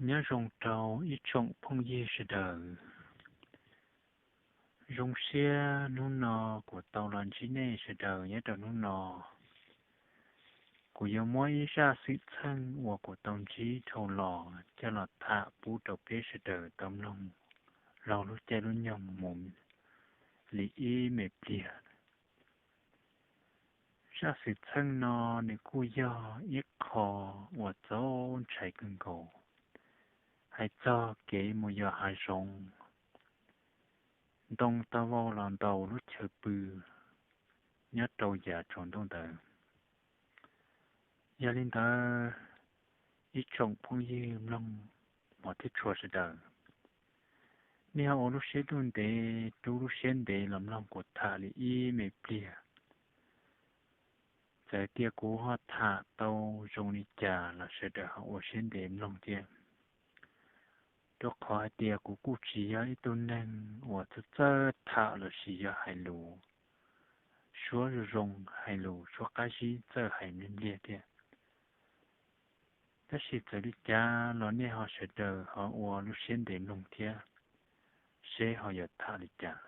Nyob zoo rau ib tsoom phooj ywg sawv daws. Zoo siab hnub no kuv tau los ntsib nej sawv daws nyob rau hnub no. Kuv yuav muab ib zaj xwm txheej uas kuv tau ntsib dhau los coj los tham pub rau peb sawv daws tau mloog laug lub caij lub nyoog mus li ib me pliag. Zaj xwm txheej no nws kuj yog ib qho uas txaus ntshai kawg nkaus, hais txog kev mus yos hav zoov, ntoo tau vau los ntaus lub chaw pw nyob rau yav tsaus ntuj ntawd. Yog li ntawd, ib tsoom phooj ywg mloog hmov thiab tshua sawv daws, nej ho ua lub siab ntuj ntev, rub lub siab ntev los mloog kuv tham li ib me pliag. Txawm tias kuv ho tham tau zoo li cas los sawv daws ho ua siab ntev mloog thiab, rau qhov hais tias kuv kuj tsis yog ib tug neeg uas txawj txawj tham los sis yog hais lus suab zoo zoo, hais lus suab qab zib txawj hais npliag npliag thiab. Tab sis txawm li cas los nej ho sawv daws ho ua lub siab ntev mloog thiab, seb ho yuav tham li cas.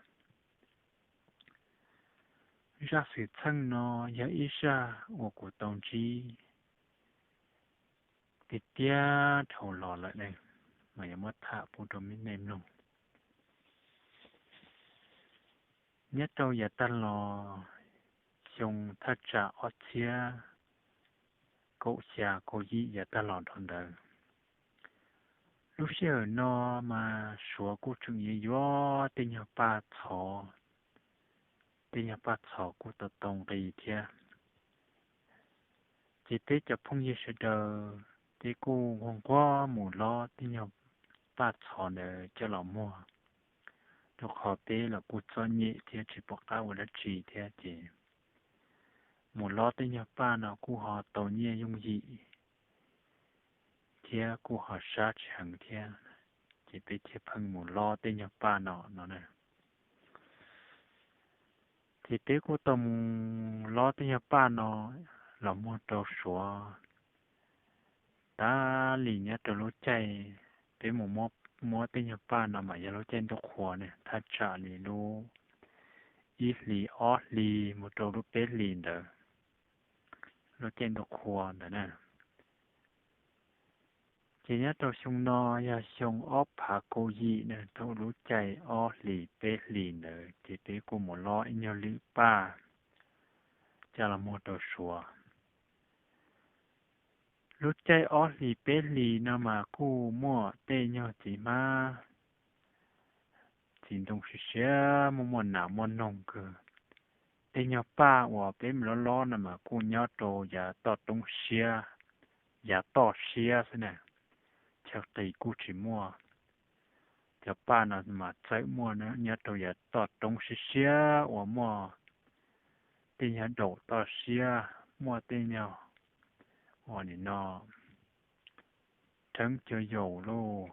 Zaj xwm txheej no yog ib zaj uas kuv tau ntsib tiag tiag dhau los lawm ne, mas yuav muab tham pub rau nej mloog. Nyob rau yav tag los, xyoo thaj tsam ob txhiab kaum xya kaum yim yav tag los dhau ntawd, lub sij hawm no mas Suav kuj tseem yuav yuav tej nyuag paj txhov, tej nyuag paj txhov kuj tau tau nqi thiab. Ces peb cov phooj ywg sawv daws, peb kuj nquag nquag mus lob tej nyuag paj txhov ntawd coj los muag, rau qhov peb los kuj txom nyem thiab tsis pom qab ua dab tsi thiab ces mus lob tej nyuag paj no kuj ho tau nyiaj yooj yim thiab kuj ho sab tsis heev thiab, ces peb thiaj pheej mus lob tej nyuag paj no no na. Ces peb kuj tau mus lob tej nyuag paj no los muag rau Suav. Tab li nyob rau lub caij peb mus muab tej nyuag paj no mas yog lub caij ntuj qhua ne, thaj tsam li lub ib hlis ob hlis mus rau lub peb hlis ntawd, lub caij ntuj qhua ntawd na. Ces nyob rau xyoo no yog xyoo ob phav kaum yim na, thaum lub caij ob hlis peb hlis ntawd ces peb kuj mus lob ib nyuag lwm paj coj los muag rau Suav. Lub caij ob hlis peb hlis no mas kuj muaj tej nyuag txiv hmab txiv ntoo siav siav, muaj muaj nas muaj noog kawg. Tej nyuag paj uas peb mus lob lob no mas kuj nyob rau yav toj roob siab, yav toj siab xwb na, chaw qis kuj tsis muaj. Cov paj no mas txawm muaj nyob rau yav toj roob siab siab uas muaj tej nyuag daum toj siab, muaj tej nyuag uas nim no rheeb cua yaus lauj,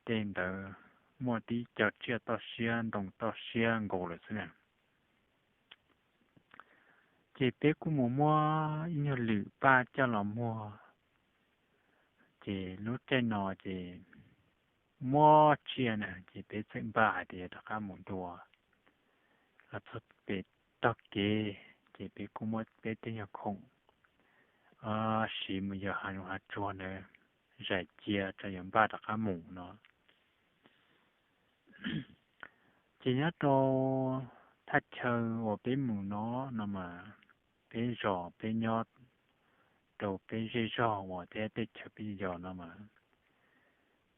tej ntawd muaj tib co tsiaj toj siab ntoo toj siab nkaus lawm xwb na. Ces peb kuj mus muab ib nyuag lwm paj coj los muag. Ces lub caij no ces muaj tsiaj na, ces peb txawm npaj hais tias yuav rov qab mus dua. Los txog pem tog kev ces peb kuj muab peb tej nyuag khoom siv mus yos hav zoov hav tsuag ntawd zais cia tso yuav npaj rov qab mus no. Ces nyob rau thaj chaw uas peb mus no, no mas peb zos peb nyob rau peb zej zog uas thiab teb chaws peb yos no mas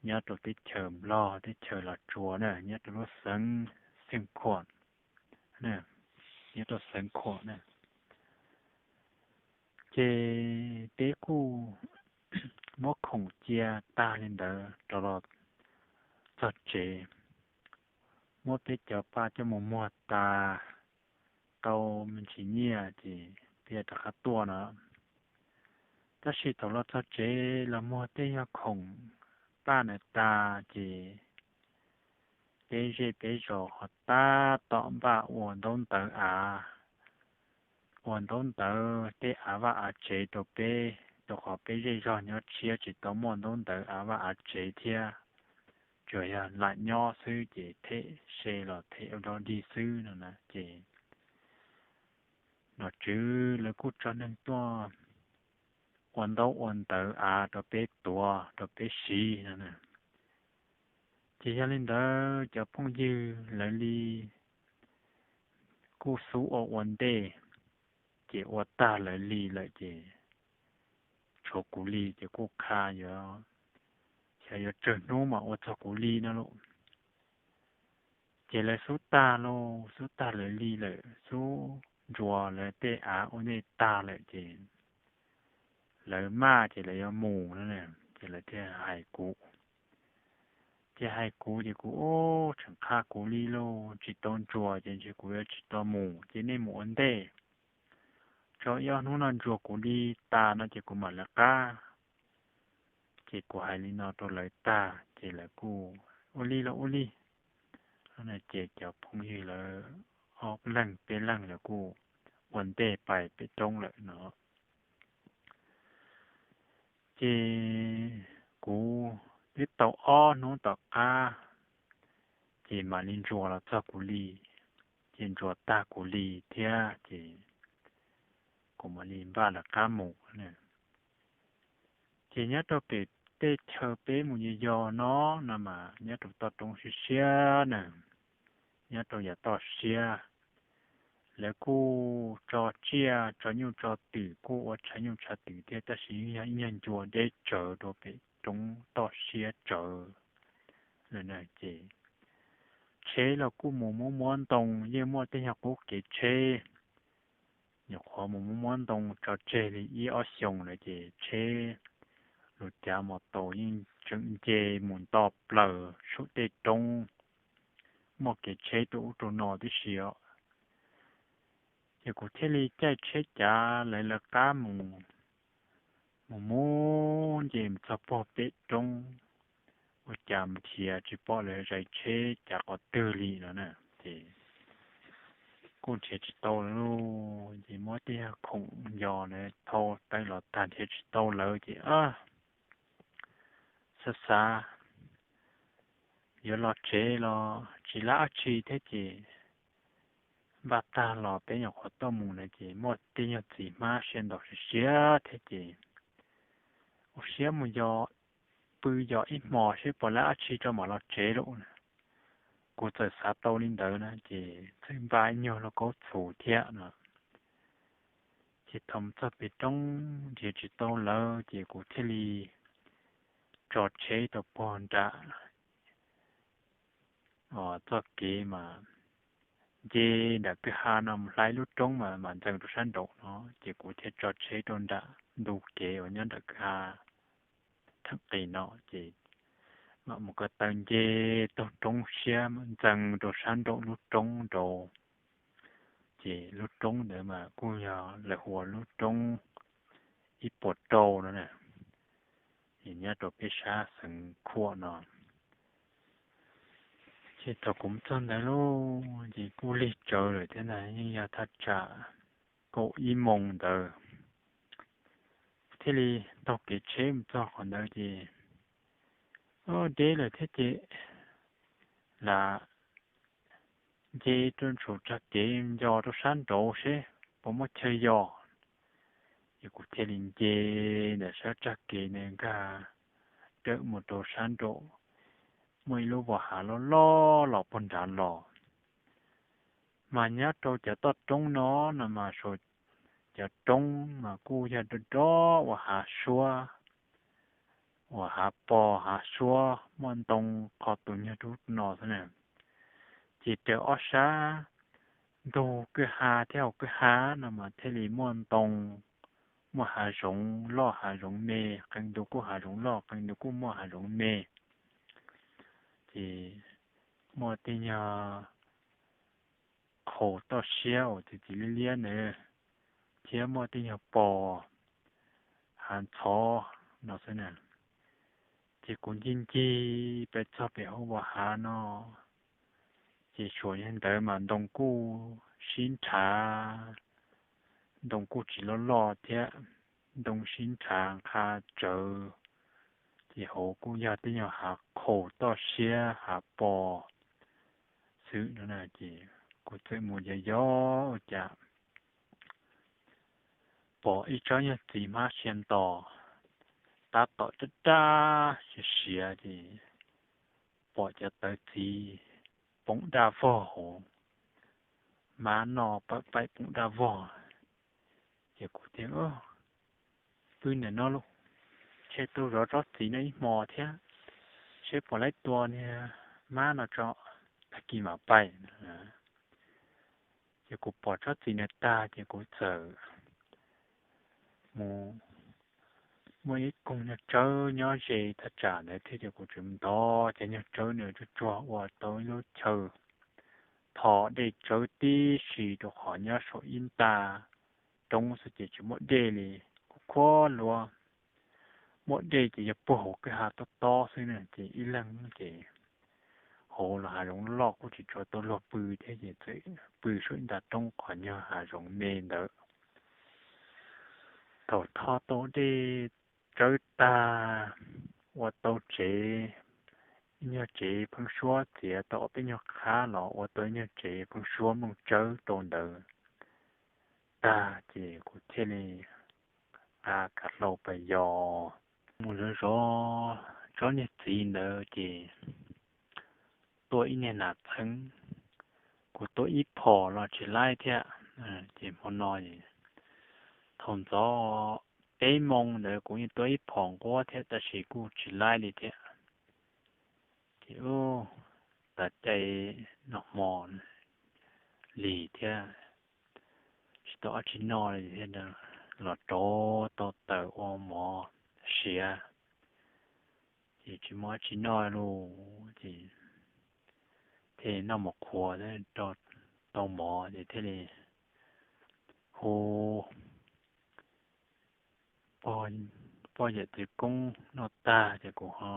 nyob rau teb chaws Nplog teb chaws Los Tsuas na, nyob rau lub xeev Xeev Khuam, nyob rau xeev Khuam na. Ces peb kuj muab khoom cia tag li ntawd rov los txog tsev, muab peb cov paj coj mus muag tas tau me ntsis nyiaj ces peb rov qab tuaj no. Tab sis thaum los txog tsev los muag tej nyuag khoom paj ntawd tas ces peb zej peb zos ho tab tom npaj ua ntaub ntawv av, ua ntaub ntawv tej av vaj av tsev rau peb rau qhov peb zej zog nyob tshiab tsis tau muaj ntaub ntawv av vaj av tsev thiab, tsuas yog lam nyob xwb ces them se los them ua dog dig xwb no na. Ces nom tswv lawv kuj tso neeg tuaj ua ntaub ua ntawv av rau peb tuav rau peb siv no na. Ces yog li ntawd cov phooj ywg lawv li kuj xub ua ua ntej, ces ua tag lawv li lawm ces tshuav kuv li ces kuj qha yuav, xyov yuav tsawg hnub mam ua txog kuv li no lauj. Ces lawv xub tag lauj, xub tag lawv li lawm, xub ntsuas lawv tej av ua ntej tag lawm ces lawv maj ces lawv yuav mus no, ces lawv thiaj hais kuv. Ces hais kuv ces kuv, ub, tseem qha kuv li lauj, tsis tau ntsuas ces ntshe kuv yuav tsis tau mus ces nej mus ua ntej, tso ib ob hnub no ntsuas kuv li tas no ces kuv mam lawv qab. Ces kuv hais li no rau lawv tag ces lawv kuj ua li los ua li. Ces cov phooj ywg lawv ob leeg peb leeg lawv kuj ua ntej pais pem roob lawm no. Ces kuv twb tau ob hnub tom qab, ces mam li ntsuas los txog kuv li, ces ntsuas tag kuv li thiab ces kuv mam li npaj lawv qab mus. Ces nyob rau pem tej chaw peb mus yos yos no, no mas nyob rau toj roob siab siab na, nyob rau yav toj siab, lawv kuj tso tsiaj tso nyuj tso twm kuj ua tshav nyuj tshav twm thiab tab sis yog ib nyuag ncua deb tsawv rau pem roob toj siab tsawv lawm na. Ces tsheb los kuj mus muab muab ntoo, yeej muaj tej nyuag qub kev tsheb, nyuam qhuav mus muab muab ntoo tso tseg li ib ob xyoos lawm ces tsheb lus cav mos taus yeej tseem nce mus nto plaws saum tej roob, muaj kev tsheb rau ub rau no tib si os. Ces kuv thiaj li caij tsheb cav lawv lawv qab mus, mus mus nce mus txog puag pem roob, ua cas nrhiav tsis pom lawv zais tsheb cav qhov twg li no na. Ces kuj nrhiav tsis tau lawm lauj, ces muab tej yog khoom yos na thau taw los tag nrhiav tsis tau lawv ces xav xav yuav los tsev los tsis lab dab tsi thiab ces npaj tag los peb nyuam qhuav tuaj mus na ces muaj tej nyuag txiv hmab siav ntaus siav siav thiab ces ua siab mus yos, pw yos ib hmos seb puas lab dab tsi rau mam los tsev lauj. Kuv txawm xav tau li ntawd na ces txawm npaj ib nyuag lauj kaub txhuv thiab no. Ces thaum mus txog pem roob nrhiav tsis tau lawv ces kuv thiaj li tso tsheb rau puag nram txoj kev mas nce nram kwj ha no mus hla ib lub roob mas mam ntxees rau sab nraum no, ces kuv thiaj tso tsheb rau nram ntu kev uas nyob nram kwj ha theem qis no ces mam mus ko taw nce taug roob siab mam ntxees rau sab nraum lub roob nraud. Ces lub roob ntawd mas kuj yog lawv hu ua lub roob ib puas rau no na, nyob rau peb sab xeev Khuam no. Ces thaum kuv mus txog ntawd lauj, ces kuj lig tsawv lawm thiab ntag, yeej yog thaj tsam kaum ib moos ntawd thiaj li taug kev tsheb mus txog qhov ntawd ces deb lawm thiab ces lam nce rau saum tsag kev nco rau sab nraud seb puas muaj chaw yos. Ces kuv thiaj li nce ntawm sab tsag kev ntawd nkag dawm mus rau sab nraum, muaj ib lub vas hav loj loj los puag nrad los. Mas nyob rau cov toj roob no no mas saum cov roob mas kuj yog rov rov ua hav suab, ua hav pos hav suab muaj ntoo qhov tus nyuag rub no xwb na. Ces raws ob sab ntug kwj ha thiab hauv kwj ha no mas thiaj li muaj ntoo, muaj hav zoov loj hav zoov me, qee ntu kuj hav zoov loj qee ntu kuj muaj hav zoov me. Ces muaj tej nyuag qhaus toj siab uas txiv txiv liab liab ntawd, thiab muaj tej nyuag pos hav ntxhov no xwb na. Ces kuv ncig ncig pes txog pem hauv vas hav no, ces suav yog ntawd mas ntoo kuj sib nrhav, ntoo kuj tsis loj loj thiab, ntoo sib nrhav nqha tsawv, ces hauv kuj yog tej nyuag hav qhaus toj siab hav pos xwb no na. Ces kuv txawm mus yos yos ua cas pom ib tsob nyuag txiv hmab sia ntos tab tom raj raj siav siav, ces pom cov tawv txiv poob daj vog hauv, hmab noj pawm paim poob daj vog. Ces kuv thiaj, pw ntawm no lauj, ntshe tau zov tsob txiv no ib hmo thiab, seb puas laib tua niag hmab no tso, tag kis mam pais. Ces kuv pom tsob txiv ntawd tag ces kuv txawm mus, muaj ib koog nyuag tsawb nyob ze thaj tsam ntawd thiab, ces kuv tseem ntov cov nyuag tsawb ntawd tsuag tsuag ua tau ib lub chaw tho dej tsawb tib si rau qhov nyob saum ib nta roob xwb ces tsis muaj dej li, kuj khuab luab. Muaj dej ces yog puag hauv kwj ha tob tob xwb na, ces ib leeg ces hauv los hav zoov loj kuj tsis tshua tau luag pw thiab, ces txawm pw saum ib nta roob qhov nyuag hav zoov me ntawd. Thaum tho tau dej tsawb tag, ua tau tsev, ib nyuag tsev pheeb suab txiav tau ob peb nyuag qhab los ua tau ib nyuag tsev pheeb suab nplooj tsawb rau ntawd tag, ces kuv thiaj li nqa kav hlau pais yos. Mus zov zov tsob niag txiv ntawd ces tua ib niag nas txheeb. Kuv tua ib phom los tsis laib thiab, ces hmo no thaum ntxov peb moo ntawd kuv yeej tua ib phom nquab thiab tab sis kuj tsis laib li thiab. Ces ub, tas cai noj hmo lig thiab, tsis tau dab tsi noj li thiab, los rauv tau taws ua mov siav, ces tsis muaj dab tsi noj lauj, ces thiaj noj mov qhuav thiab, tau mov ces thiaj li hu poj yawm txiv koob noj tag ces kuv ho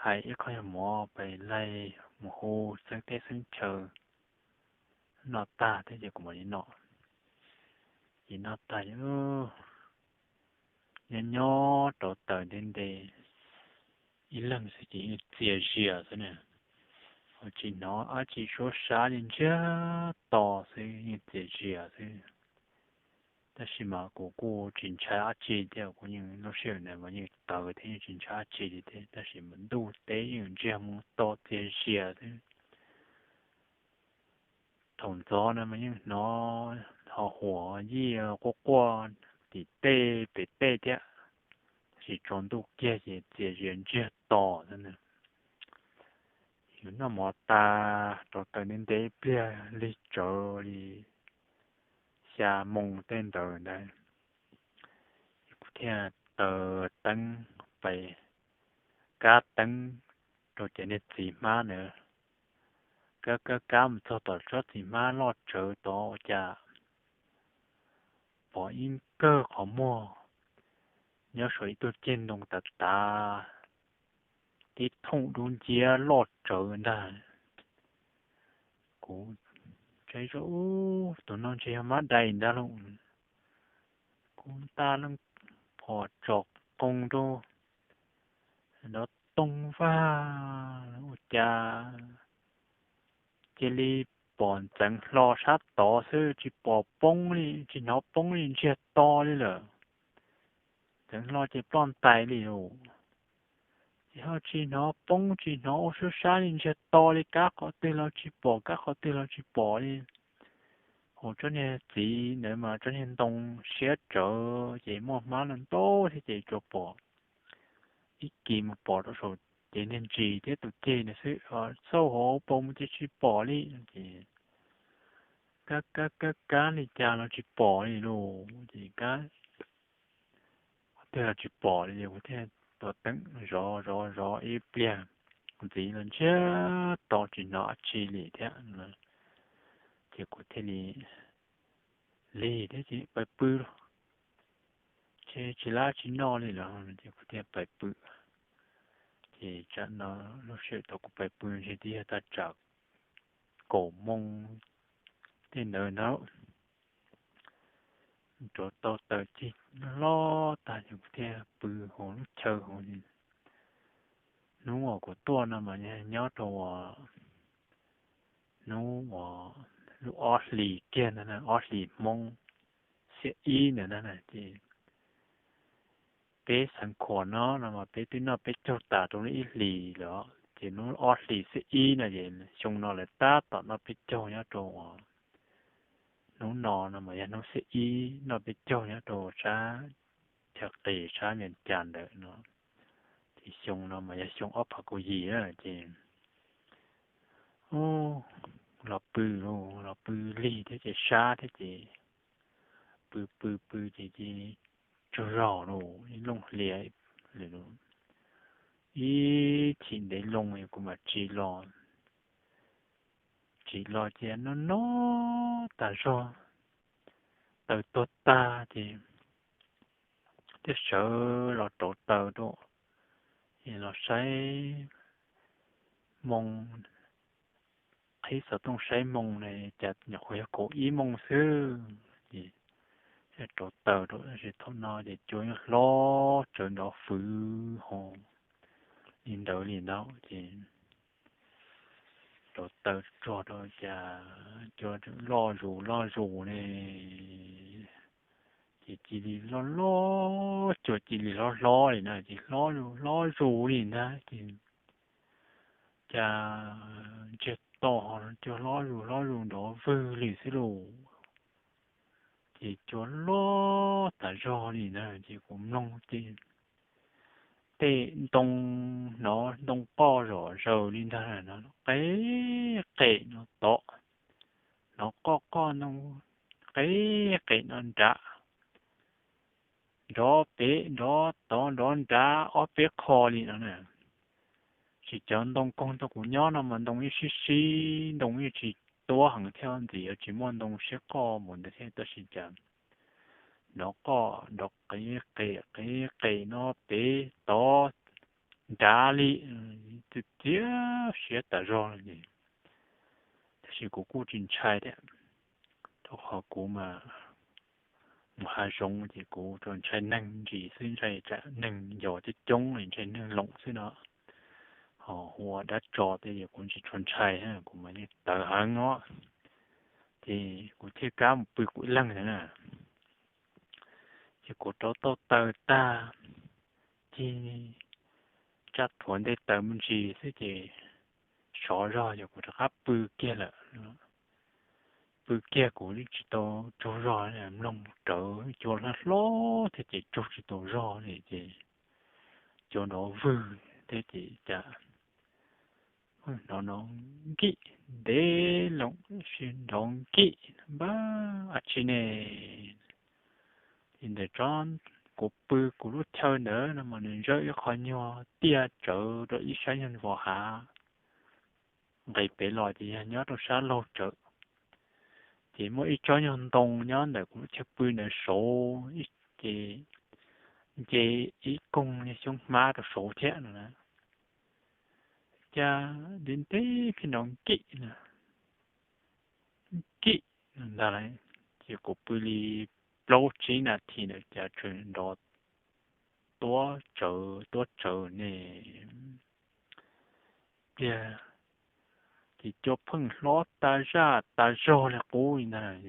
hais ib qho nyuag mov pais laij mus hu xeeb teb xeeb chaw noj tag thiab ces kuv mam li noj. Ces noj tag ces nyob nyob rauv taws ntev ntev, ib leeg xwb ces yeej txias zias xwb na, ho tsis hnov dab tsi suab sab li, ntsiag to xwb, yeej txias zias xwb. Tab sis mas kuv kuj tsis ntshai dab tsi thiab, kuv yeej lub sij hawm ntawd mas yeej tawv thiab yeej tsis ntshai dab tsi li thiab, tab sis mas ntuj teb yeej ntsiag mus to txias zias xwb. Thaum ntxov na mas yeej hnov ho huam yij quaj quaj tim tej pem tej thiab, tab sis tsaus ntuj kiag ces txias zias ntsiag to xwb na. Yus noj mov tas rauv taws ntev ntev ib pliag lig tsawv li xya moo tej ntawd ntag, kuv thiaj taws teeb pais kab teeb rau cov niag txiv hmab ntawd. Kab kab kab mus txog tom tsob txiv hmab loj tsawv tod ua cas pom ib kawg qhov muag nyob saum ib tug ceg ntoo tav tav, tib thooj dub nciab loj tsawv ntag. Kuv tsev zoj ub, tus no ntshe yog mab dais ntag lauj. Kuv nta leej phom tsom qoo rau nrov toog vag ua cas cia li pom ntxeev hlo sab tod xwb, tsis pom poob li, tsis hnov poob li, ntsiag to li lawm. Ntxeev hlo ces ploj ntais li lauj. Ces ho tsis hnov poob tsis hnov ua suab sab li, ntsiag to li, kab qhov twg los tsis pom, kab qhov twg los tsis pom li. Hauv tsob niag txiv ntawd mas tsob niag ntoo siab tsawv ces muaj hmab no ntau thiab ces tsuas pom ib kis mus pom rau saum ces niag ntsis thiab tus ceg ntawd xwb, xauj hauv paus mus ces tsis pom li. Ces kab kab kab kab li cas los tsis pom li lauj, ces kab qhov twg los tsis pom li, ces kuv thiaj tua teeb zov zov zov ib pliag ntxiv los ntsiag to tsis hnov dab tsi li thiab. Ces kuv thiaj li lig thiab ces pais pw lauj, ces tsis lab tsis noj li lawm ces kuv thiaj pais pw. Ces tsam no lub sij hawm thaum kuv pais pw ntshe twb yog tag tsam kaum moo tej ntawd ntag. rauv tau taws cig loj tag ces kuv thiaj pw hauv lub chaw hauv. Hnub uas kuv tuaj no mas nyob rau uas hnub uas lub ob hlis kiag ntawd na, ob hlis Hmoob xiab ib ntawd na, ces peb xeev Khuam no no mas peb twb noj peb caug tas rau lub ib hlis lawm, ces hnub ob hlis xiab ib no ces xyoo no lawv tab tom noj peb caug nyob rau uas hnub no no mas yog hnub xiab ib noj peb caug nyob rau sab chaw qis sab Vias Cas ntawm no, ces xyoo no mas yog xyoo ob phav kaum yim na ces los pw, los pw lig thiab ces sab thiab ces pw pw pw ces cia li tsaug zog los ib looj hlias, ib chim ntev loo kuv mam tsim los, tsim los ces noj noj tas zog, taws tuag tag ces thiaj sawv los rauv taws rau, es los saib moo, qhib xov tooj saib moo na, cas nyuam qhuav yog kaum ib moos xwb. Ces rauv taws rau tab sis thaum no ces cua yeej hlob tsawv nrov fwv ho li ntawd li ntawd ces rauv taws tsuag rau cas cua loj zus loj zus ne, ces cia li loj loj, cua cia li hlob hlob li na, ces hlob zus hlob zus li ntag ces cas ntsiag to ho cua hlob zus hlob zus nrov vwg li xwb lauj. Ces cua loj tas zog li ntag ces kuv mloog ces tej ntoo, hnov ntoo qoj zom zaws li ntag no, qe qem no tod, hnov qoj qoj ntoo, qe qem no nrad, nrov pem nrov tod nrov nrad ob peb qho li no na. Tsis cov ntoo koog tau kuv nyob no mas ntoo ib sib sib, ntoo ib tsis tuab heev thiab ntxim yuav tsis muaj ntoo siab qoj mus ntawd thiab tab sis cas nrov qoj nrov qe qem qe qem no pem tod nrad li, txias siab tas zog li. Tab sis kuv kuj tsis ntshai thiab, rau qhov kuv mas mus hav zoov ces kuv tsuas ntshai neeg ntsis xwb, ntshai tsam neeg yos coob coob li, ntshai neeg loom xwb no. Ho hu ua dab tso tej ces kuv tsis tshua ntshai, kuv mas yeej tawv heev os. Ces kuv thiaj kam mus pw kuv ib leeg ntawd na. Ces kuv rauv tau taws tag, cig tsaj thuav ntej taws me ntsis xwb ces sov zog ces kuv rov qab pw kiag lawm. Pw kiag kuv tsis tau tsaug zog, mloog rawv cua hlob hlob thiab ces tsaug tsis tau zog li ces cua nrov vwg thiab ces cas hnov nrov nkim ntev loo, nrov nkim npab a tsi ne. Ces ntawm tsob kuv pw kuv lub chaw ntawd no mas nws zawj ib qho nyuag tiaj tsawv rau ib sab nyuag vos hav, nqis pem los ces yog nyob rau sab laug tsawv. Ces muaj ib tsob nyuag ntoo nyob ntawm kuv lub chaw pw ntawd saud, ces nce ib koog xyoob hmab rau saud thiab no na. Cas ntev ntev pheej nrov nkim na, nkim ntag lauj. Ces kuv pw li plaub tsib nas this ntawd cas tseem nrov tuab tsawv tuab tsawv ne. Pliag ces cua pheej hlob tas zaj tas zog li qub li ntag,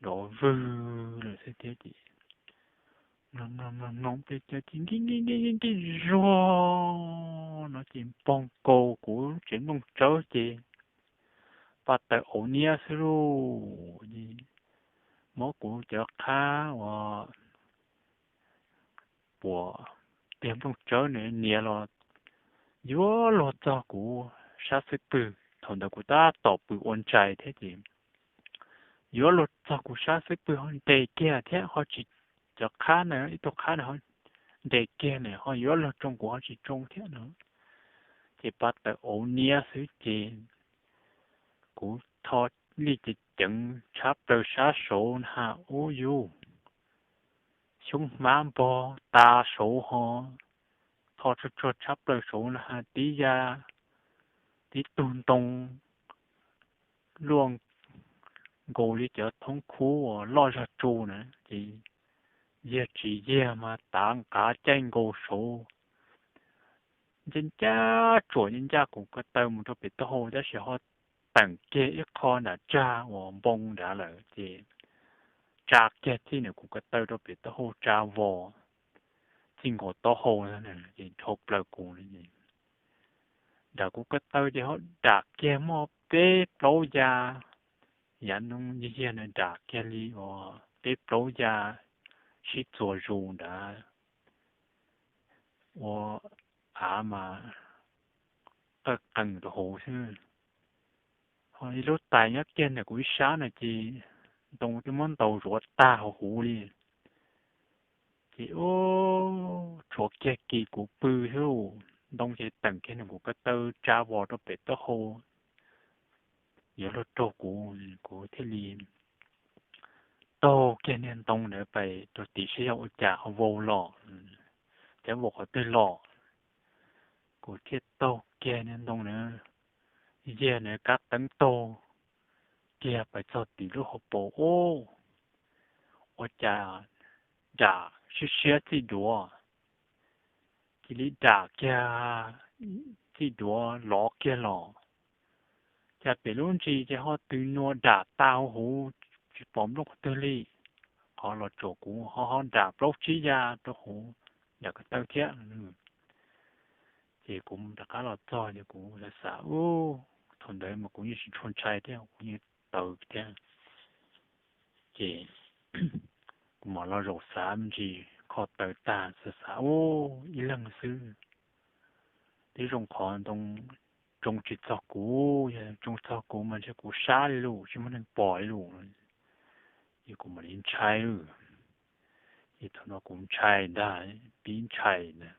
nrov vwg lawm xwb thiab ces mloog mloog mloog pliag cas ces nkim nkim nkim nkim zuag no ces npog nkaus kuv lub tsev nplooj tsawb ces pab tawm auv niab xwb lauj. Muab kuv cov qhab uas puas tiag nplooj tsawb nws nias los yuav luag txog kuv sab xub pwg. Thaum ntawd kuv tab tom pw ua ntsais thiab ces yuav luag txog kuv sab xub pwg ho nres kiag thiab ho tsis, cov qhab na, ib tug qhab na ho nres kiag na ho yuav luag tsoo kuv ho tsis tsoo thiab no. Ces pab tawm auv niab xwb ces kuv tho lij ceev ceev tshab plaws sab saud na has ub yus, xyoob hmab npog tas saud ho tho tsuag tsuag tshab plaws saud na has tib ya, tib tug ntoo luaj nkaus li cov thoob khub uas loj zog tsu na, ces yag tsis yag mas tav nqav caij nkaus saud, ncaj ncaj tsuam ncaj ncaj kuv ko taw mus rau pem taub hau, tab sis ho teem kiag ib qho nram tsag uas npoo nrad lawm ces tsa kiag txij ntawm kuv ko taw rau pem taub hau tsa vos txij nkaus taub hau, ces dhau plaws kuv. Nram kuv ko taw ces ho dam kiag muaj peb plaub ya, yav ntoo yag yag na dam kiag li uas peb plaub ya sib txuas zus nrad ua av mas qawj qees rau hauv xwb. Ho ib lub tais nyob kiag ntawm kuv ib sab na ces ntoo twb muab ntaus zuav tag hauv huv li. Ces ub, tshuav kiag kis kuv pw xwb, ntoo ces teem kiag ntawm kuv ko taw tsa vos rau pem taub hau, yuav luag raug kuv, kuv thiaj li taug kiag niag ntoo ntawd pais rau tim saib yog ua cas ho vau los, cas vau qhov twg los. Kuv thiaj taug kiag niag ntoo ntawd, yag ntawd kab teeb taug kiag pais txog tim lub hauv paus ub, ua cas dam siab siab txij duav, cia li dam kiag txij duav lov kiag los. Cas pem lub ntsis ces ho tws nua dam tas hauv huv, tsis pom nplooj qhov twg li. Qhov los tsuam kuv ho ho dam plaub tsib ya rau hauv yam ko taw thiab. Ces kuv rov qab los txog ces kuv xav xav ub, thaum ntawd mas kuv yeej tsis tshua ntshai thiab, kuv yeej taws thiab. Ces kuv mam los zaum xav me ntsis kho taws tag xav xav ub ib leeg xwb, twb zoo qhov ntoo tsoo tsis txog kuv, yog tsoo txog kuv mas ntshe kuv sab li lus tsis muaj neeg pom li lus. Ces kuv mam li ntshai lawm. Ces thaum no kuv ntshai ntag, pib ntshai ntag.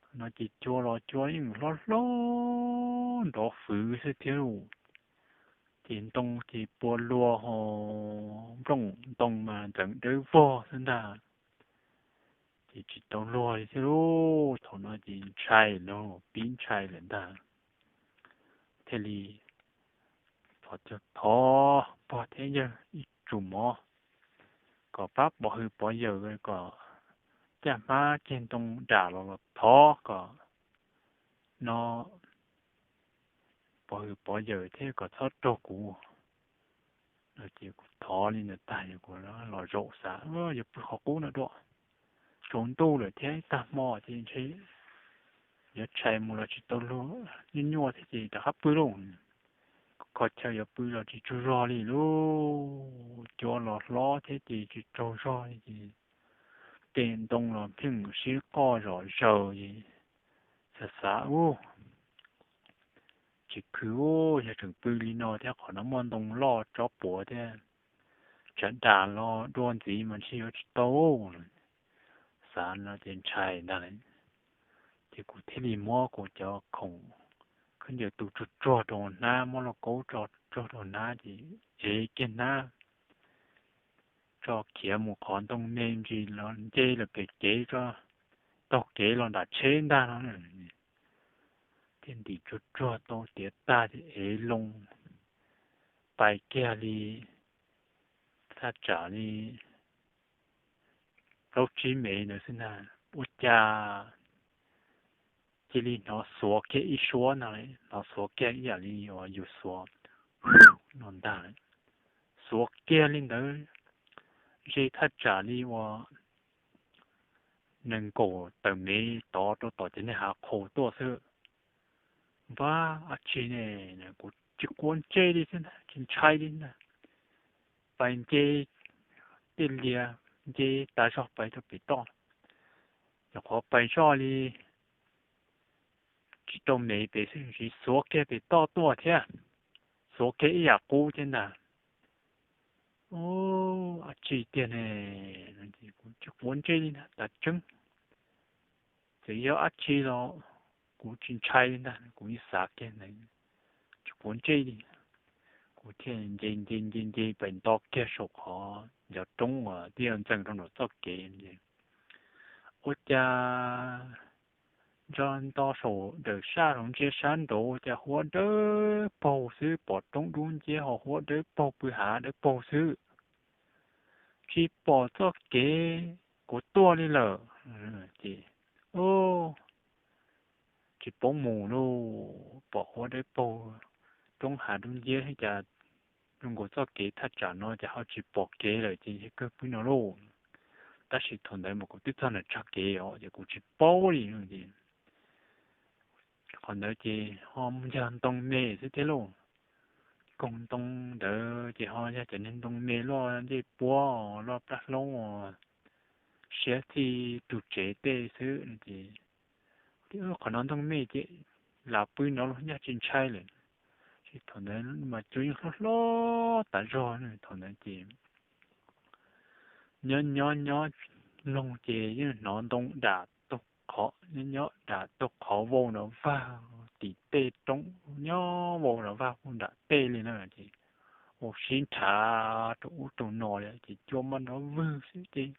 Thaum no ces cua los cua yeej hlob hlob nrov fwv xwb thiab lus. Ces ntoo ces pua luas ho nplooj ntoo mas ntxeev dawb vog xwb ntag. Ces tsis tau luag li thiab lub, thaum no ces ntshai lawm, pib ntshai lawm ntag. Thiaj li thov, thov pog thiab yawg ib tsum mov kom pab pov hwm pov yawm kom caj hmab ceg ntoo dam los los thov kom no pov hwm pov yawm thiab kom txhob raug kuv. No ces kuv thov li ntawd tag, kuv los zaum xav yuav pw qhov qub no dua, tsaus ntuj lawm thiab ib tag hmo ces ntshe yuav tshais mus los tsis tau luag, nyuaj nyuaj thiab ces rov qab pw lauj. Kho chaw yuav pw los tsis tsaug zog li lub, cua los hlob thiab ces tsis tsaug zog li ces tes ntoo los pheej sib qoj zom zaws es xav xav ub, tsis khwv ub, yog tseem pw li no thiab qhov no muaj ntoo loj tsob puav thiab, tsam dam los dua ntxiv mas ntshe yuav tsis tau. Xav no ces ntshai ntag lauj. Ces kuv thiaj li muab kuv cov khoom khaub ncaws tu tsuag tsuag rau hnab, muab lauj kaub tso tsuag rau hnab ces ev kiag hnab tso khiav mus qhov ntoo me ntsis los nce lawm pem kev, taug kev los nram tsheb ntag no. Thiaj ntim tsuag tsuag tau tiav tag ces ev loo pais kiag li thaj tsam li plaub tsib mev ntawd xwb ntag, ua cas cia li hnov xuav kiag ib suab ntag lauj, hnov xuav kiag ib yam li uas yus xuav no ntag lauj. Xuav kiag li ntawd, ze thaj tsam li uas nees nkaum tawm mev tod rau tom cov niag hav qhaus tuaj xwb. Npab, dab tsi ne? Kuv tsis quav ntsej li thiab ntag, tsis ntshai li ntag. Pais nce tej liaj, nce tas zog pais rau pem toj, nyuam qhuav pais zoj li tsis rau mev pem xwb, tsis xuav kiag pem toj tuaj thiab, xuav kiag ib yam qub thiab ntag. Ub, dab tsi tiag ne? Kuv tsis quav ntsej li ntag, tas tseeb. Txawm yog dab tsi los kuv tsis ntshai li ntag, kuv yeej xav kiag ntawd, tsis quav ntsej li. Kuv thiaj nce nce nce nce pais nto kiag saum qhov ncov roob uas twb yuav ntxees rau nram txoj kev. Ua cas ntsa nto saum dawm sab saum ntsia sab nraud cas huab dawb paug xwb, pom roob dub nciab ho huab dawb paug, pw hav dawb paug xwb. Tsis pom txoj kev kuv tuaj li lawm. Ces tsis paub mus lauj, pom huab dawb paug, roob hav dub nciab cas zoo nkaus txoj kev thaj tsam no ces ho tsis pom kev lawm ces yog kawg pw no lauj. Tab sis thaum ntawd mas kuv twb txog nram tsag kev os, ces kuv tsis paub li ces qhov ntawd ces ho yog ntoo me xwb thiab lauj. Koog ntoo ntawd ces ho yog cov niag ntoo me loj ncej puab, loj plab hlaub, siab txij tus tsev tej xwb no ces, qhov no ntoo me ces lam pw no los nyaj tsis ntshai lawm. Thaum ntawd mas cua yeej hlob hlob tas zog, thaum ntawd ces nyob nyob nyob mloog ces yeej hnov ntoo dam taug qhov, nyob nyob dam taug qhov vau nrov vag tim tej roob, nyob vau nrov vag puag nram tej li na ces, ua sib nrhav rau ub rau no li ces cua mas nrov vwg xwb ces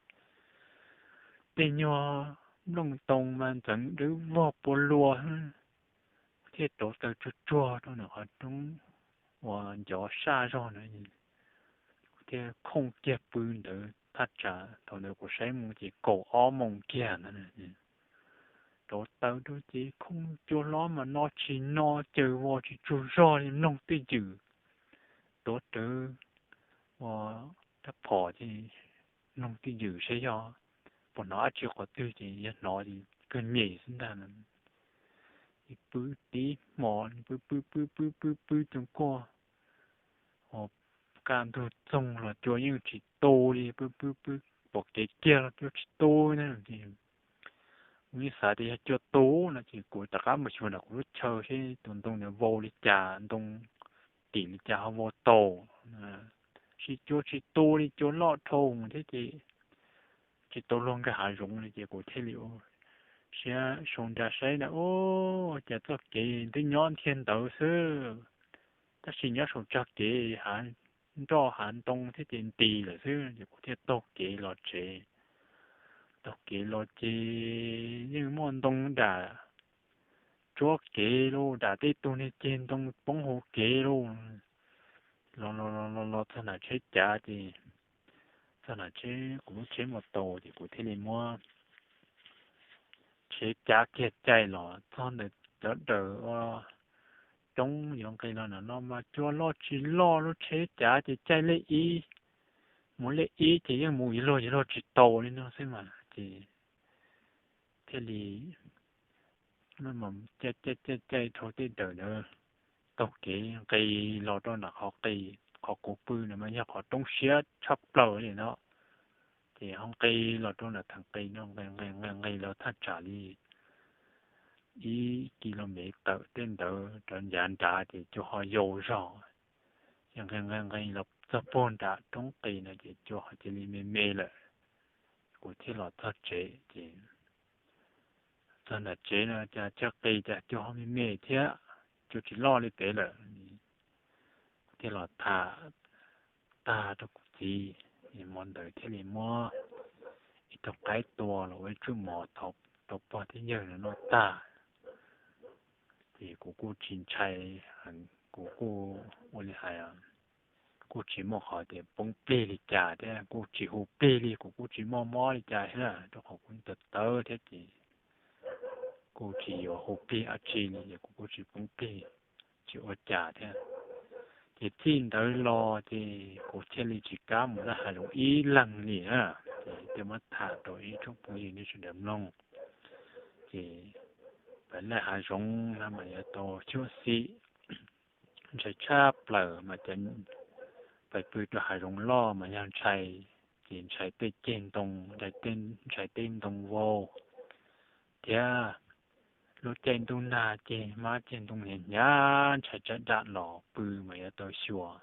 tej nyuag nplooj ntoo mas ntxeev dawb vog pua luas thiab, rauv taws tsuag tsuag rau nram qhov roob uas ncov saj zog na, thiaj khooj kiag pw ntawd thaj tsam. Thaum ntawd kuv saib mus ces kaum ob moos kiag ntawd, rauv taws rau ces khooj cua hlob mas no tsis no, caws vos tsis tsaug zog li, mloog twj ywm, tuav rawv ua rab phom ces mloog twj ywm saib yog puas hnov dab tsi qhov twg ces yog hnov ces kawg nyem xwb ntag. Ces pw tib hmos pw pw pw pw pw pw coom kuaj, kaj ntug txoog los cua yeej tsis tu li, pw pw pw pom kev kiag los cua tsis tu na. Ces kuv yeej xav tias yog cua tu no ces kuv rov qab mus xyuas nram kuv lub chaw seb tus ntoo ntawd vau li cas, ntoo tim li cas ho vau tau. Tab sis cua tsis tu li, cua loj dhau thiab ces tsis tau luag nkag hav zoov li ces kuv thiaj li ua siab sau nra saib na, ua cas txoj kev twb nyob ntiag ntawd xwb, tab sis nyob saum tsag kev hav nroj hav ntoo thiab ces nti lawm xwb ces kuv thiaj taug kev los tsev. Taug kev los ces yeej muaj ntoo dam tsuab kev lauj, dam tej tug niag ceg ntoo poob hauv kev lauj. Los los los los los txog nram tsheb cav ces, txog nram tsheb, kuv lub tsheb mus tau ces kuv thiaj li muab tsheb cav kiag caij los txog ntawm cov daws ua roob yuav nqis los no mas cua loj tsis loj, lub tsheb cav ces caij lej ib mus lej ib ces yeej mus yuav luag yuav luag tsis tau li no xwb mas ces thiaj li caij caij caij caij dhau tej daws ntawd taug kev nqis los rau nram qhov qis, qhov kuv pw no mas yog qhov roob siab tshaj plaws li no. Ces ho nqis los rau nram theem qis no, nqis nqis nqis los thaj tsam li ib kis lus mev tawm tej ntawd rov ncav nrad ces cua ho yau zog. Ces nqis nqis nqis los txog puag nram roob qis no ces cua ho cia li me me lawm. Kuv thiaj los txog tsev ces txog nram tsev no cas tsag qis cas cua ho me me thiab, cua tsis loj li pem lawm. Kuv thiaj los tham tag rau kuv txiv, hmo ntawd thiaj li muab ib tug qaib tua los ua ib tsuj mov rau pog thiab yawg no noj tag. Ces kuv kuj tsis ntshai, kuv kuj ua li hais, kuj tsis muaj qhov tias poob plig li cas thiab kuj tsis hu plig li, kuv kuj tsis muaj mob li cas thiab rau qhov kuv tawv tawv thiab ces kuj tsis yuav hu plig dab tsi li ces kuv kuj tsis poob plig, tsis ua cas thiab. Ces txij ntawd los ces kuv thiaj li tsis kam mus laj hav zoov ib leeg li na. Ces thiaj muab tham rau ib tsoom phooj ywg nej sawv daws mloog. Ces pem laj hav zoov no mas yuav tau xyuam xim, ntshai tshaj plaws mas cov pem pw rau hav zoov loj mas yog ntshai, ces ntshai tej ceg ntoo, ntshai tej ntoo vau thiab lub caij ntuj nag ces hmab ceg ntoo hnyav hnyav ntshai tsam dam los pw mas yuav tau xyuas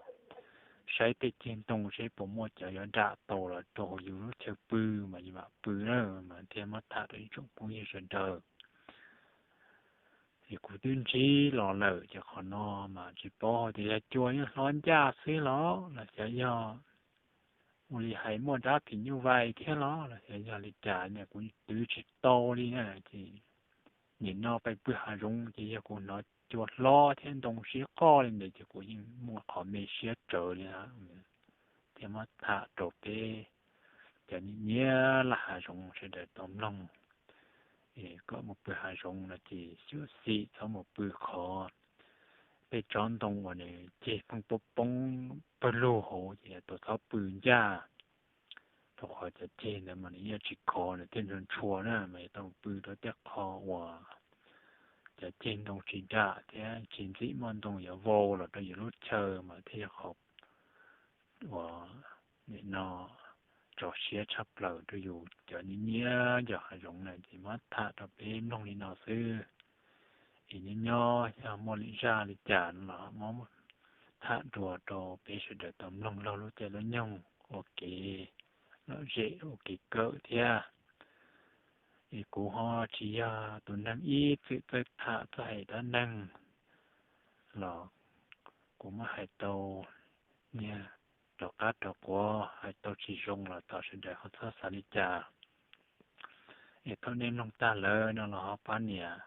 saib tej ceg ntoo seb puas muaj cov yuav dam tau los rau hauv yus lub chaw pw mas yus mam pw na. Mas thiaj muab tham rau ib tsoom phooj ywg sawv daws. Ces kuv twb ntsib los lawm ces qhov no mas tsis paub hais tias yog cua yeej hlob ncaj xwb los los xyov yog ua li hais muaj dab phim nyuj vais thiab los los xyov yog li cas na, kuv twv tsis tau li na. Ces nim no pais pw hav zoov ces yog kuv hnov cua hlob thiab ntoo sib qoj li ntawd ces kuv yeej muaj qhov me siab tsawv li na. Thiaj muab tham rau peb cov nyiam nyiam laj hav zoov sawv daws tau mloog. Kom mus pw hav zoov no ces xyuam xim txhob mus pw qhov peb tsob ntoo uas nws ceg pheej poob poob pawg lug hauv ces tau txhob pw ncaj, rau qhov cov ceg ntawd mas nws yeej tsis khov, nws thiaj ntshua ntshua na. Mas yuav tau mus pw rau tej qho uas cov ceg ntoo tsis dam thiab tsis ntxim muaj ntoo yuav vau los rau yus lub chaw mas thiaj yog qhov uas nim no tso siab tshaj plaws rau yus cov nyiam nyiam yos hav zoov na. Ces muab tham rau peb mloog li no xwb. Es nyob nyob yog muaj lwm zaj li cas no los muab tham dua rau peb sawv daws tau mloog laug lub caij lub nyoog ua kev lom zem ua kev kawm thiab. Es kuv ho tsis yog tus neeg ib txwm txawj tham txawj hais dab neeg los kuv muab hais tau niag rov qab rov quav, hais tau tsis zoo los thov sawv daws ho txhob xav li cas. Es thaum nej mloog tag lawm no los ho pab nias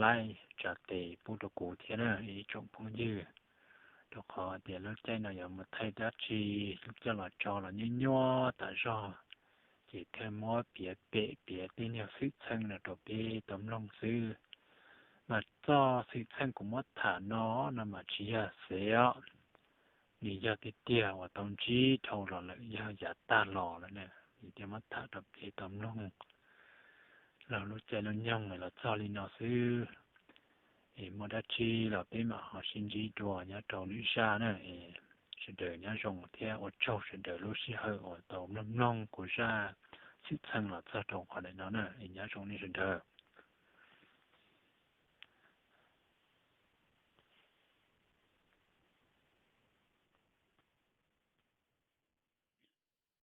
like tsa tes pub rau kuv thiab na ib tsoom phooj ywg, rau qhov tias lub caij no yuav mus thaij dab tsi, lub caij los tso los nyuaj nyuaj tas zog, ces thiaj muab piav pem piav tej niag xwm txheej no rau peb tau mloog xwb. Mas txoj xwm txheej kuv muab tham no no mas tsis yog xev os, nws yog tiag tiag uas tau ntsib dhau los lawm, yog yav tag los lawm na. Nws thiaj muab tham rau peb tau mloog laug lub caij lub nyoog los txog li no xwb. Es muaj dab tsi los peb mam ho sib ntsib dua nyob rau lwm zaj na. Es sawv daws nyob zoo thiab ua tsaug sawv daws lub sij hawm uas tau mloog mloog kuv zaj xwm txheej los txog rau qhov ntawm no na. Es nyob zoo nej sawv daws.